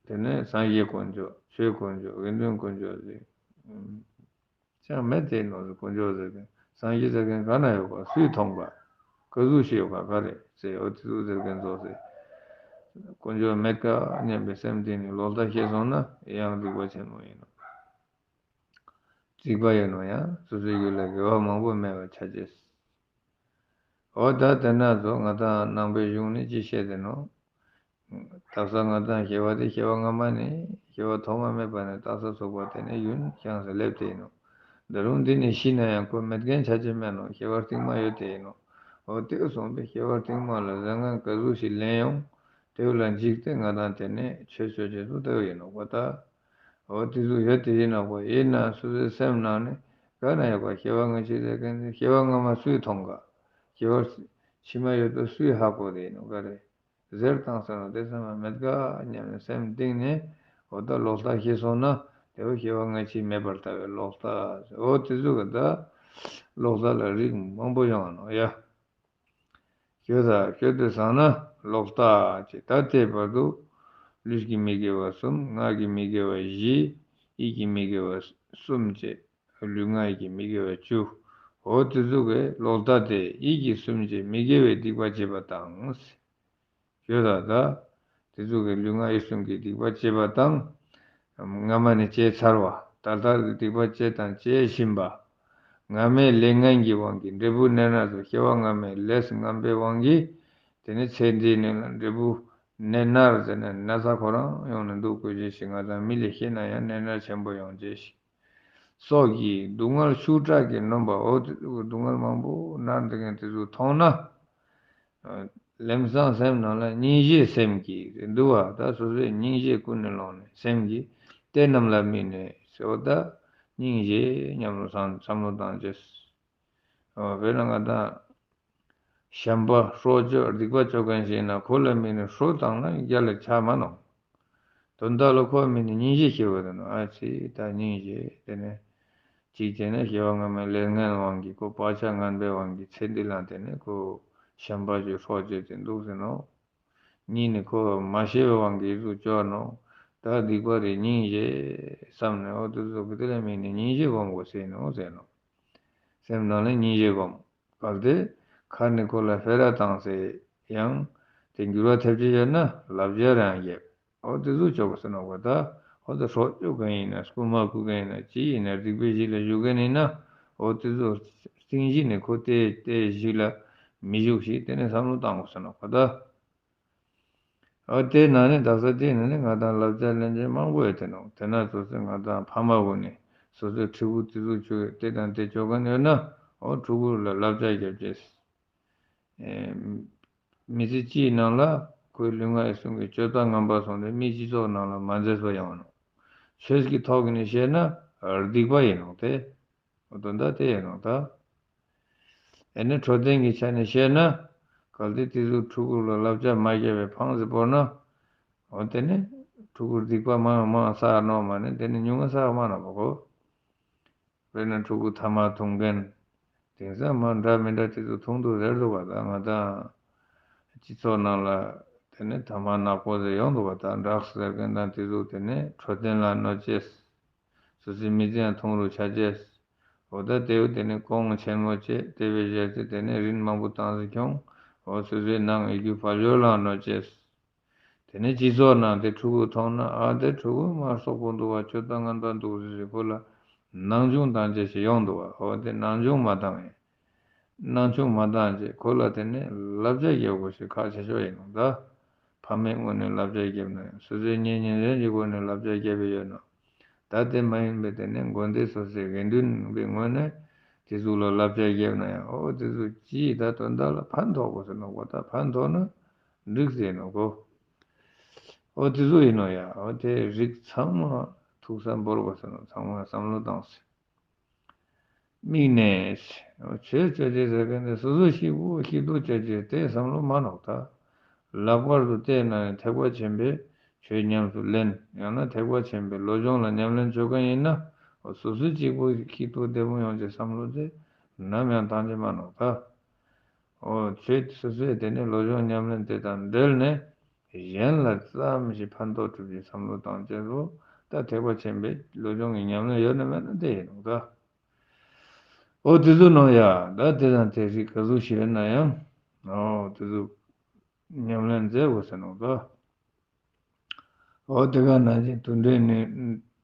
དེ་ནས་སངས་རྒྱས་དཀོན་མཆོག་ཆོས་དཀོན་མཆོག་དགེ་འདུན་དཀོན་མཆོག་ཟེར། ཅང་མེད་དེ་ནོ་ཟེར། དཀོན་མཆོག་ཟེར་མཁན་སངས་རྒྱས་ཟེར་མཁན་ག་ན་ཡོད་ག་སུས་མཐོང་ག་ག་ཟུག་ཤེས་ཡོད་ག་ག་རེ་ཟེར། འོ་དེ་ཚོ་ཟེར་མཁན་ཚོ་ཟེར། དཀོན་མཆོག་མེད་ཀ་སྙམ་པའི་སེམས་གཏིང་ནས་ལོག་ལྟ་སྐྱེས་སོང་ན་ཡང་སྡིག་པ་ཆེན་མོ་ཡིན་ནོ། རྩིག་པ་ཡོད་ནོ་ཡང་སོ་སོའི་རྒྱུད་ལ་དགེ་བ་མང་པོ་མེད་པ་ཆ་ཅེས། འོ་ད་དེ་ན་ཙོགས་ང་དང་ནང་པའི་གཞུང་ནས་ཅི་བཤད་དེ་ནོ། དག་ས་ང་དང་སྐྱེ་བ་དེ་སྐྱེ་བ་སྔ་མ་ནས་སྐྱེ་བ་ཐོག་མ་མེད་པ་ནས་དག་ས་ཚུགས་པ་དེ་ནས་རྒྱུན་བསྐྱངས་སུ་སླེབས་དེ་ཡིན་ནོ། ད་རུང་འདི་ནས་ཤི་ན་ཡང་ཁོ་མེད་མཁན་ཆ་ཅེས་མེད་ནོ། སྐྱེ་བ་རྟིང་མ་ཡོད་དེ་ཡིན་ནོ། འོ་དེ་སོང་པས་སྐྱེ་བ་རྟིང་མ་ལ་བཟང་ངན་ག་ཟུག་ཞིག་ལེན་ཡོང་། དེ་ལ་འཇིགས་ཏེ་ང་དང་དེ་ནས་ཆོས་སྤྱོད་ཅེས་སུ་ལྟ་བུ་ཡིན་ནོ་གོ་ད། འོ་དེ་ཚོ་ཡོད་དེ་ཡིན་ནོ་གོ། ཡིན་ན་སོ་སོའི་སེམས་ནང་ནས་ག་ན་ཡོད་ག་སྐྱེ་བ་སྔ་ཕྱི་ཟེར་མཁན་དེ་སྐྱེ་བ་སྔ་མ་སུས་མཐོང་ག་སྐྱེ་བ་ཕྱི་མ་ཡོད་པ་སུས་ཧ་གོ་དེ་ཡིན་ནོ་ག་རེ། ཟེར་བཏང་ས་ནོ། དེ་ཚང་མ་མེད་ཀ་སྙམ་ནས་སེམས་གཏིང་ནས་འོ་ད་ལོག་ལྟ་སྐྱེས་སོང་ན། དེ་བོ་སྐྱེ་བ་སྔ་ཕྱི་མེད་པར་ལྟ་བའི་ལོག་ལྟ། འོ་དེ་ཚོ་གི་ད་ལོག་ལྟ་ལ་རིགས་མང་པོ་ཡོང་ནོ་ཡ། སྐྱོ་ད་སྐྱོ་དེ་བཟང་ན་ལོག་ལྟ་ཅེས། ད་ལྟའི་བར་དུ་ལུས་ཀྱི་མི་དགེ་བ་གསུམ། ངག་གི་མི་དགེ་བ་བཞི། ཡིད་ཀྱི་མི་དགེ་བ་གསུམ་བཅས། ལུས་ངག་ཡིད་ཀྱི་མི་དགེ་བ་བཅུ། འོ་དེ་ཚོ་གི་ལོག་ལྟ་དེ་ཡིད་ཀྱི་གསུམ་གྱི་མི་དགེ་བའི་སྡིག་པ་བྱེད་པ་དང་། ཡོད་ད་ད། དེ་ཚོ་གི་ལུས་ངག་ཡིད་གསུམ་གྱི་སྡིག་པ་བྱེད་པ་དང་། སྔ་མ་ནས་བྱས་ཚར་བ། ད་ལྟ་གི་སྡིག་པ་བྱས་དང་བྱེད་བཞིན་པ། སྔ་མའི་ལས་ངན་གྱི་དབང་གིས་འབྲས་བུ་གནས་ན་ཚོ། སྐྱེ་བ་སྔ་མའི་ལས་ངན་པའི་དབང་གིས། དེ་ནས་ཚེ་འདིའི་ནང་ལ་འབྲས་བུ་གནས་ན་ཟེར་ནས་ན་ཚ་ཁོ་རང་ཡོང་ནས་འདུག་དགོས་ཅེས་ཤིག་ང་དང་མི་ལས་ཤེས་ན་ཡང་གནས་ན་ཆེན་པོ་ཡོང་ཅེས་ཤིག་སོགས་ཀྱི་སྡུག་བསྔལ་ཤུགས་དྲག་གིས་གནོན་པ། འོ་དེ་ཚོ་གི་སྡུག་བསྔལ་མང་པོ་མནར་འདུག་མཁན་དེ་ཚོ་མཐོང་ན། ལམ་སང་སེམས་ནང་ལ་སྙིང་རྗེ་སེམས་ཀྱིས་འདུལ་བ། ད་སོ་སོའི་སྙིང་རྗེ་ཀུན་ནས་བསླངས་ནས་སེམས་ཀྱིས་དེ་རྣམས་ལ་དམིགས་ནས་ཟེར་བ། ད་སྙིང་རྗེ་སྙམ་བསམ་བསམ་བློ་བཏང་བྱས། འོ་དཔེར་ན་ང་དང་གཞན་པ་སྲོག་གཅོད་སྡིག་པ་གཅོད་མཁན་ཞིག་ཡིན་ན་ཁོ་ལ་དམིགས་ནས་སྲོག་བཏང་ན་རྒྱལ་ལ་ཆགས་མ་ནོ། དོན་དག་ལ་ཁོ་དམིགས་ནས་སྙིང་རྗེ་སྐྱེ་བ་དེ་ནོ། ཨ་ཙི་ད་སྙིང་རྗེ་དེ་ནས་གཅིག་བྱས་ན་སྐྱེ་བ་སྔ་མའི་ལས་ངན་དབང་གིས་ཁོ་བག་ཆགས་ངན་པའི་དབང་གིས་ཚེ་འདི་ལ་དེ་ནས་ཁོ་གཞན་པ་ཅིག་སྲོག་གཅོད་དེ་འདུག་ཟེར་ནོ། གཉིས་ནས་ཁོ་མ་ཤེས་པའི་དབང་གིས་ཟུག་སྐྱོ་ནོ། ད་སྡིག་པ་རེད་སྙིང་རྗེ་བསམ་ནས། འོ་དེ་ཚོ་གི་དེ་ལ་དམིགས་ནས་སྙིང་རྗེ་སྒོམ་དགོས་ཟེར་ནོ་ཟེར་ནོ། སེམས་ནང་ལ་སྙིང་རྗེ་སྒོམ། གལ་ཏེ་ཁ་ནས་ཁོ་ལ་སྤེ་ར་བཏང་ཟེར་ཡང་དེ་འགྱུར་བ་ཐེབས་ཀྱི་ཡོད་ན་ལབ་རྒྱག་རང་རྒྱབ། འོ་དེ་ཚོ་ཆོག་གི་ཟེར་ནོ་གོ་ད། འོ་ད་སྲོག་གཅོད་མཁན་ཡིན་ན་རྐུན་མ་རྐུ་མཁན་ཡིན་ན་ཅི་ཡིན་ན་སྡིག་པའི་གཞི་ལ་ཞུགས་མཁན་ཡིན་ན། འོ་དེ་ཚོ་རྩིང་གཞི་ནས་ཁོ་དེ་དེ་གཞི་ལ་མི་ཞུགས་ཤིག་དེ་ནས་བསམ་བློ་བཏང་དགོས་ཟེར་ནོ་གོ་ད། ཨོ་དེ་ནང་ནས་ད་ས་དེ་ནང་ནས་ང་དང་བསླབ་བྱ་ལེན་མཁན་མང་པོ་ཡོད་དེ་ནོ། དེ་ན་སོ་སོའི་ང་དང་ཕ་མ་གུན་ནས་སོ་སོའི་ཕྲུ་གུ་དེ་ཚོ་ཆུ་དེ་དང་དེ་ཆོ་ག་ནས་ཡོད་ན། ཨོ་ཕྲུ་གུ་ལ་བསླབ་བྱ་རྒྱབ་ཅེས། མི་ཚེ་གཅིག་ནང་ལ་ཁོའི་ལུས་ངག་ཡིད་གསུམ་གྱི་སྤྱོད་པ་ངན་པ་སོང་སྟེ་མིའི་སྤྱི་ཚོགས་ནང་ལ་མ་མཛེས་པ་ཡོང་ནོ། ཆོས་ཀྱི་ཐོག་ནས་བཤད་ན་སྡིག་པ་ཡིན་ནོ་དེ། འོ་དོན་དག་དེ་ཡིན་ནོ་ད། ཨེ་ནི་འཕྲོད་བསྟེན་གྱི་ཆ་ནས་བཤད་ན། གལ་ཏེ་དེ་ཚོ་ཕྲུ་གུ་ལ་བསླབ་བྱ་མ་བརྒྱབ་པའི་ཕངས་སུ་བོར་ན། འོ་དེ་ནི་ཕྲུ་གུར་སྡིག་པ་མང་མང་བསགས་ནོ་མ་ནི་དེ་ནི་ཉུང་ངུ་བསགས་མ་ནོ་བ་གོ། དཔེར་ན་ཕྲུ་གུ་ཐ་མག་འཐུང་མཁན། དེང་སང་མ་འདྲ་མི་འདྲ་དེ་ཚོ་འཐུང་འདུག་ཟེར་འདུག་བ། ད་ང་དང་སྤྱི་ཚོགས་ནང་ལ་དེ་ནི་ཐ་མག་ནག་པོ་ཟེར་ཡོང་འདུག་བ། ད་ཌྲག་སི་ཟེར་མཁན་དང་དེ་ཚོ་དེ་ནི་འཕྲོད་བསྟེན་ལ་གནོད་བྱེད། སོ་སོའི་མི་ཚེ་ཡང་ཐུང་རུ་ཆགས་ཅེས། འོ་ད་དེ་བོ་དེ་ནི་གོང་ཆེན་མོ་བྱས་དེ་བས་གཞན་ཚེ་དེ་ནི་རིན་མང་པོ་བཏང་ཟིག་ཁྱོང་། འོ་སོ་སོའི་ནང་ཡི་གུ་ཕ་ལོ་ལ་གནོད་ཅེས། དེ་ནས་སྤྱི་ཚོགས་ནང་དེ་ཕྲུ་གུ་མཐོང་ན། ཨ་དེ་ཕྲུ་གུ་མ་སོག་པོ་འདུག་བ། ཆོས་དང་ངན་པ་འདུག་ཟེར་ཞིག་ཁོ་ལ་སྣང་ཆུང་བཏང་བྱས་ཤིག་ཡོང་འདུག་བ། འོ་དེ་སྣང་ཆུང་མ་བཏང་ཡིན། སྣང་ཆུང་མ་བཏང་བྱས་ཁོ་ལ་དེ་ནས་བསླབ་བྱ་རྒྱག་དགོས་ཤིག་ཁག་ཆེ་ཤོས་ཡིན་ནོ་ད། ཕ་མའི་ངོས་ནས་བསླབ་བྱ་རྒྱབ་ན་ཡང་། སོ་སོའི་གཉེན་ཉེ་འབྲེལ་གྱི་སྒོ་ནས་བསླབ་བྱ་རྒྱབ་པའི་ཡོད་ན། ད་དེ་མ་ཡིན་པའི་དེ་ནས་དགོན་སྡེ་སོ་སོའི་དགེ་འདུན་པའི་ངོས་ནས་དེ་ཚོ་ལ་བསླབ་བྱ་རྒྱབ་ན་ཡང་། འོ་དེ་ཚོ་ཅིའི་ད་དོན་དག་ལ་ཕན་ཐོགས་དགོས་ཟེར་ནོ་གོ། ད་ཕན་ཐོགས་ན་འགྲིག་ཟེར་ནོ་གོ། འོ་དེ་ཚོ་ཡིན་ནོ་ཡ། འོ་དེ་རིགས་ཚང་མ་ཐུགས་བསམ་བོར་དགོས་ཟེར་ནོ། ཚང་མ་བསམ་བློ་བཏང་ཟེར། དམིགས་ནས། འོ་ཆོས་སྤྱོད་ཅེས་ཟེར་མཁན་དེ་སོ་སོ་སྐྱིད་པོ་སྐྱིད་སྡུག་སྤྱོད་ཅེས་དེ་བསམ་བློ་མ་ནོར་ད། ལྷག་པར་དུ་བལྟས་ན་ཐེག་པ་ཆེན་པོའི་ཆོས་ཉམས་སུ་ལེན། ཡང་ན་ཐེག་པ་ཆེན་པོའི་བློ་སྦྱོང་ལ་ཉམས་ལེན་བྱེད་མཁན་ཡིན་ན། འོ་སོ་སོ་གཅིག་པུ་སྐྱིད་སྡུག་བདེ་པོ་ཡོང་ཅེས་བསམ་བློ་དེ་ནམ་ཡང་བཏང་རྒྱུ་མ་ནོར་ད། འོ་ཆོས་སོ་སོས་དེ་ནས་བློ་སྦྱོང་ཉམས་ལེན་དེ་དང་འབྲེལ་ནས་གཞན་ལ་ཙམ་ཞིག་ཕན་ཐོགས་ཐུབ་ཀྱི་བསམ་བློ་བཏང་ཅེས་སོ། ད་ཐེག་པ་ཆེན་པོའི་བློ་སྦྱོང་གི་ཉམས་ལེན་ཡོད་ན་མེད་ན་དེ་ཡིན་ནོ་ད། འོ་དེ་ཚོ་ནང་ཡ། ད་དེ་དང་དེ་རིགས་ག་ཚོད་ཞིག་ཡོད་ན་ཡང་། འོ་དེ་ཚོ་ཉམས་ལེན་མཛད་དགོས་ཟེར་ནོ་ད། འོ་དེ་ག་ནང་བཞིན་དུད་འགྲོའི་ནི་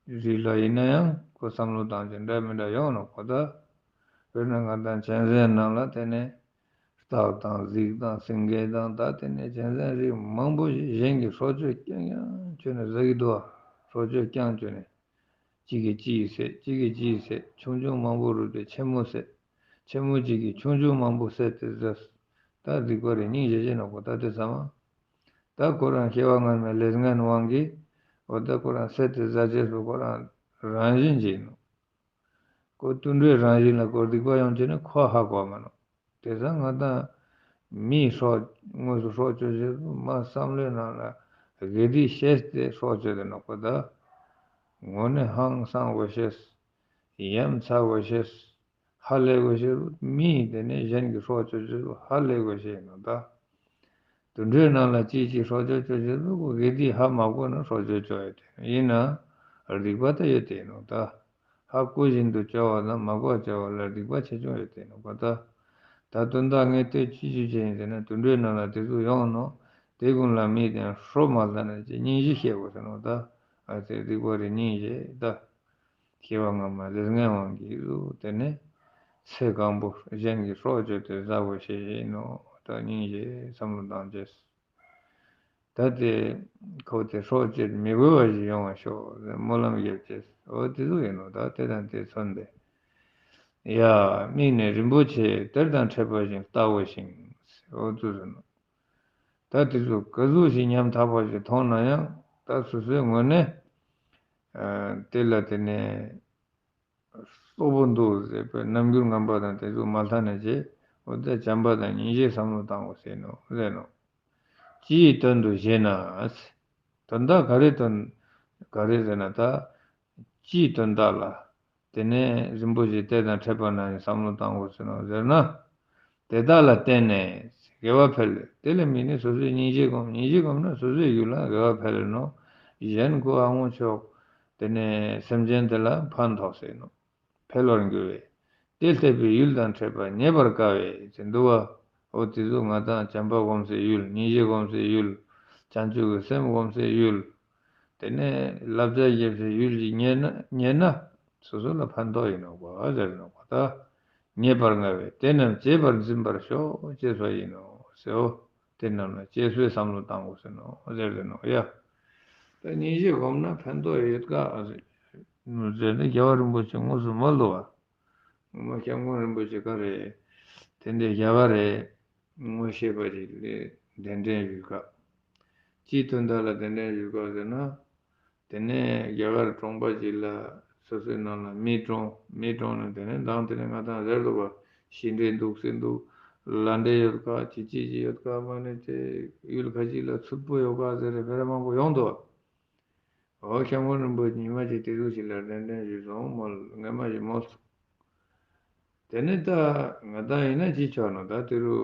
རིགས་ལ་ཡིན་ན་ཡང་ཁོ་བསམ་བློ་བཏང་ཅེས་འདྲ་མི་འདྲ་ཡོང་ནོ་གོ་ད། དཔེར་ན་ང་དང་གཅན་གཟན་ནང་ལ་དེ་ནས་སྟག་དང་གཟིག་དང་སེང་གེ་དང་། ད་དེ་ནས་གཅན་གཟན་རིགས་མང་པོ་ཞིག་གཞན་གྱིས་སྲོག་གཅོད་རྐྱང་རྐྱང་བྱས་ནས་ཟ་གི་འདུག་བ། སྲོག་གཅོད་རྐྱང་བྱས་ནས། གཅིག་གིས་གཅིག་བསད། གཅིག་གིས་གཅིག་བསད། ཆུང་ཆུང་མང་པོ་རུབ་སྟེ་ཆེན་མོ་བསད། ཆེན་མོ་གཅིག་གིས་ཆུང་ཆུང་མང་པོ་བསད་དེ་ཟ། ད་སྡིག་པ་རེད། སྙིང་རྗེ་ཅན་ནོ་གོ་ད་དེ་ཚང་མ། ད་ཁོ་རང་སྐྱེ་བ་སྔ་མའི་ལས་ངན་དབང་གིས། འོ་ད་ཁོ་རང་བསད་དེ་ཟ་ཅེས་སུ་ཁོ་རང་རང་བཞིན་གྱིས་ནོ། ཁོ་དུད་འགྲོའི་རང་བཞིན་ལ་ཁོ་སྡིག་པ་ཡོང་ཅེས་ནི་ཁོ་ཧ་གོ་མ་ནོ། དེ་ཙང་ང་དང་མིའི་སྲོག་དངོས་སུ་སྲོག་གཅོད་ཅེས་སུ་མ་བསམ་བློའི་ནང་ལ་དགེ་སྡིག་ཤེས་ཏེ་སྲོག་གཅོད་དེ་ནོ་གོ་ད། དངོས་གནས་ཧང་སང་དགོས་ཤེས། ཡ་མཚན་དགོས་ཤེས། ཧ་ལས་དགོས་ཤེས། མིས་དེ་ནས་གཞན་གྱི་སྲོག་གཅོད་ཅེས་སུ་ཧ་ལས་དགོས་ཤེས་ཡིན་ནོ་ད། དུད་འགྲོའི་ནང་ལ་གཅིག་གཅིག་སྲོག་གཅོད་གཅོད་བྱེད་ལུགས་དགེ་སྡིག་ཧ་མ་གོ་ན་སྲོག་གཅོད་གཅོད་ཡོད་དེ་ཡིན་ན། སྡིག་པ་ད་ཡོད་དེ་ཡིན་ནོ་ད། ཧ་གོ་བཞིན་དུ་བྱ་བ་དང་མ་གོ་བྱ་བ་ལ་སྡིག་པ་ཆེ་ཆུང་ཡོད་དེ་ཡིན་ནོ་ག་ད། ད་དོན་དག་ངས་ལྟོས་ཅི་ཞིག་བྱས་ཡིན་ཟེར་ན། དུད་འགྲོའི་ནང་ལ་དེ་ཚོ་ཡོང་ནོ། དེ་ཀུན་ལ་མིས་དེ་སྲོག་མ་ཟ་ན་ཅི་སྙིང་རྗེ་ཤེས་དགོས་ཟེར་ནོ་ད། ཨ་ཙི་སྡིག་པ་རེད་སྙིང་རྗེ་ད། སྐྱེ་བ་སྔ་མ་ལས་ངན་དབང་གིས་དེ་ནས་ཚེ་གང་པོ་གཞན་གྱི་སྲོག་གཅོད་དེ་ཟ་དགོས་ཤེས་ཡིན་ནོ། ད་སྙིང་རྗེ་བསམ་བློ་བཏང་ཅེས། ད་དེ་ཁོ་དེ་སྲོག་གཅོད་མི་དགོས་པ་ཞིག་ཡོང་བ་ཤོག་ཟེར་སྨོན་ལམ་རྒྱབ་ཅེས། འོ་དེ་ཚོ་ཡིན་ནོ། ད་དེ་དང་དེ་མཚོན་པས། ཡ། དམིགས་ནས་རིན་པོ་ཆེ་གཏེར་དང་འཕྲད་པ་བཞིན་བལྟ་བ་ཞིག་འོ་དེ་ཚོ་ཡིན་ནོ། ད་དེ་ཚོ་ག་ཚོད་ཞིག་ཉམ་ཐག་པ་ཞིག་མཐོང་ན་ཡང་། ད་སོ་སོའི་ངོས་ནས་ཨ་དེ་ལ་དེ་ནས་སོག་པོ་འདུག་ཟེར་བའི་རྣམ་འགྱུར་ངན་པ་དང་དེ་ཚོ་མ་ལྟ་ནས་བྱས། འོ་ད་བྱམས་པ་དང་སྙིང་རྗེའི་བསམ་བློ་བཏང་དགོས་ཟེར་ནོ་ཟེར་ནོ། ཅིའི་དོན་དུ་ཞེ་ན། དོན་དག་ག་རེ་དོན་ག་རེ་ཟེར་ན། ད་ཅིའི་དོན་དག་ལ། དེ་ནས་རིན་པོ་ཆེ་གཏེར་དང་འཕྲད་པ་ན་ནི་བསམ་བློ་བཏང་དགོས་ཟེར་ནོ་ཟེར་ན། དེ་དག་ལ་བརྟེན་ནས་དགེ་བ་འཕེལ། དེ་ལ་དམིགས་ནས་སོ་སོས་སྙིང་རྗེ་སྒོམ། སྙིང་རྗེ་སྒོམ་ན་སོ་སོའི་ཡུལ་ལ་དགེ་བ་འཕེལ་ནོ། གཞན་ཁོ་ཨ་ངོ་ཆོག་དེ་ནས་སེམས་ཅན་དེ་ལ་ཕན་ཐོགས་ཟེར་ནོ། འཕེལ་བར་འགྱུར་བས། དེ་སླེབས་པའི་ཡུལ་དང་འཕྲད་པ་རྙེད་པར་དཀའ་བས་ཟེར་འདུག་བ། འོ་དེ་ཚོ་ང་དང་བྱམས་པ་སྒོམ་སའི་ཡུལ། སྙིང་རྗེ་སྒོམ་སའི་ཡུལ། བྱང་ཆུབ་ཀྱི་སེམས་སྒོམ་སའི་ཡུལ། དེ་ནས་བསླབ་བྱ་རྒྱབ་སའི་ཡུལ་ཞིག་རྙེད་ན། རྙེད་ན་སོ་སོ་ལ་ཕན་ཐོགས་ཡིན་ནོ་བ་ཟེར་ནོ་བ་ད། རྙེད་པར་དཀའ་བས་དེ་རྣམས་བྱེད་པར་འཛིན་པར་ཤོག་ཅེས་པ་ཡིན་ནོ་ཟེར་འོ། དེ་རྣམས་ལ་གཅེས་པའི་བསམ་བློ་བཏང་དགོས་ཟེར་ནོ་ཟེར་དེ་ནོ་ཡ། ད་སྙིང་རྗེ་སྒོམ་ན་ཕན་ཐོགས་ཡོད་ཀ་ཟེར་ནོ་ཟེར་ནས་རྒྱལ་བ་རིན་པོ་ཆེ་དངོས་སུ་མ་ལུས་པ། ངོ་མ་སྐྱབས་མགོན་རིན་པོ་ཆེ་ག་རེ། དེ་འདྲའི་རྒྱལ་བ་རེ། ངོ་ཤེས་པ་ཞིག་ལ་གདན་འདྲེན་ཞུས་ཀ། ཅིའི་དོན་དག་ལ་གདན་འདྲེན་ཞུས་ཀ་ཟེར་ན། དེ་ནས་རྒྱ་གར་གྲོང་པ་ཅིག་ལ་སོ་སོའི་ནང་ལ་མི་གྲོངས། མི་གྲོངས་ནས་དེ་ནས་མདང་དེ་ནས་ང་དང་ཟེར་འདུག་པ། ཤི་འདྲེ་འདུག་སེ་འདུག། ལ་འདྲེ་ཡོད་ཀ་ཅི་ཅི་ཅི་ཡོད་ཀ་མ་ནས་དེ་ཡུལ་ཁ་ཅིག་ལ་མཚུར་ཕུ་ཡོད་ཀ་ཟེར་རེ་བེ་ར་མང་པོ་ཡོང་འདུག་པ། འོ་སྐྱབས་མགོན་རིན་པོ་ཆེ་ཉི་མ་གཅིག་དེ་ཚོ་ཞིག་ལ་གདན་འདྲེན་ཞུས་སོང་མོལ་ངས་མ་ཞིག་མོལ་སོང་། དེ་ནས་ད་ང་དང་ཡིན་ན་ཅི་ཆོག་ནོ། ད་དེ་རུ་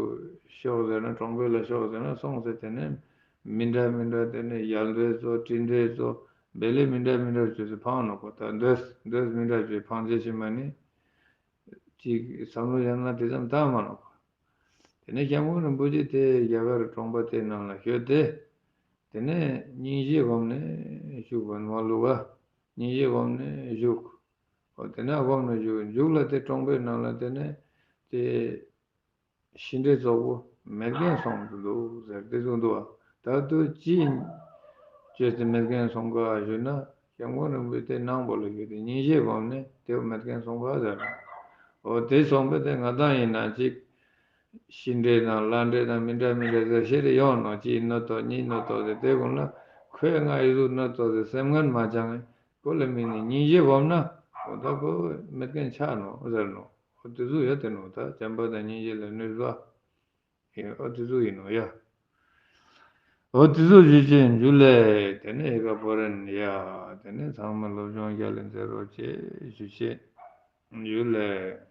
ཤོག་ཟེར་ན་གྲོང་པའི་ལ་ཤོག་ཟེར་ན་སོང་ཟེར། དེ་ནས་མི་འདྲ་མི་འདྲ་དེ་ནས་ཡལ་འདྲེ་ཚོ་དྲི་འདྲེ་ཚོ་བེ་ལེ་མི་འདྲ་མི་འདྲ་བཅོས་ཏེ་འཕང་ནོ་གོ། ད་འདོད་འདོད་མི་འདྲ་བཅོས་འཕང་བྱེད་ཕྱི་མ་ནི་ཅིག་བསམ་བློ་ཡང་ན་དེ་ཙམ་བཏང་མ་ནོ་གོ། དེ་ནས་སྐྱབས་མགོན་རིན་པོ་ཆེ་དེ་རྒྱ་གར་གྲོང་པ་དེ་ནང་ལ་བཞུགས་ཏེ། དེ་ནས་སྙིང་རྗེ་སྒོམ་ནས་བཞུགས་པ་མ་ལུས་པ། སྙིང་རྗེ་སྒོམ་ནས་བཞུགས། འོ་དེ་ནས་སྒོམ་ནས་བཞུགས། མཇུག་ལ་དེ་གྲོང་པའི་ནང་ལ་དེ་ནས་དེ་ཤི་འདྲེ་ཙོག་པོ་མེད་མཁན་སོང་དུ་འདུག་ཟེར་དེ་ཚོ་འདུག་བ། ད་དུ་ཅི་བྱས་ཏེ་མེད་མཁན་སོང་ག་ཞུས་ན། སྐྱབས་མགོན་རིན་པོ་ཆེ་དེ་ནང་པོ་ལ་བཞུགས་ཏེ་སྙིང་རྗེ་སྒོམ་ནས་དེ་མེད་མཁན་སོང་ག་ཟེར། འོ་དེ་སོང་པས་དེ་ང་དང་ཡིན་ན་ཅིག་ཤི་འདྲེ་དང་ལ་འདྲེ་དང་མི་འདྲ་མི་འདྲ་ཟེར་ཤེས་རེ་ཡོང་ནོ། གཅིག་ནོ་ཏོ་གཉིས་ནོ་ཏོ་ཟེར་དེ་ཀུན་ལ་ཁོས་ང་ཡི་ཟུག་ནོ་ཏོ་ཟེར་སེམས་ངན་མ་བཅངས་ནས་ཁོ་ལ་དམིགས་ནས་སྙིང་རྗེ་སྒོམ་ན་འོ་ད་ཁོ་མེད་མཁན་ཆགས་ནོ་ཟེར་ནོ། འོ་དེ་ཚོ་ཡོད་དེ་ནོ། ད་བྱམས་པ་དང་སྙིང་རྗེ་ལ་གནོད་པ་ཡིན། འོ་དེ་ཚོ་ཡིན་ནོ་ཡ། འོ་དེ་ཚོ་ཞུས་ཅིག་འཇུ་ལེ། དེ་ནས་ཧི་ཀ་པོ་རན་ཡ། དེ་ནས་ཚང་མ་སློབ་སྦྱོང་རྒྱ་ལ་མཛད་རོགས་བྱེད་ཞུ་ཆེད་འཇུ་ལེ།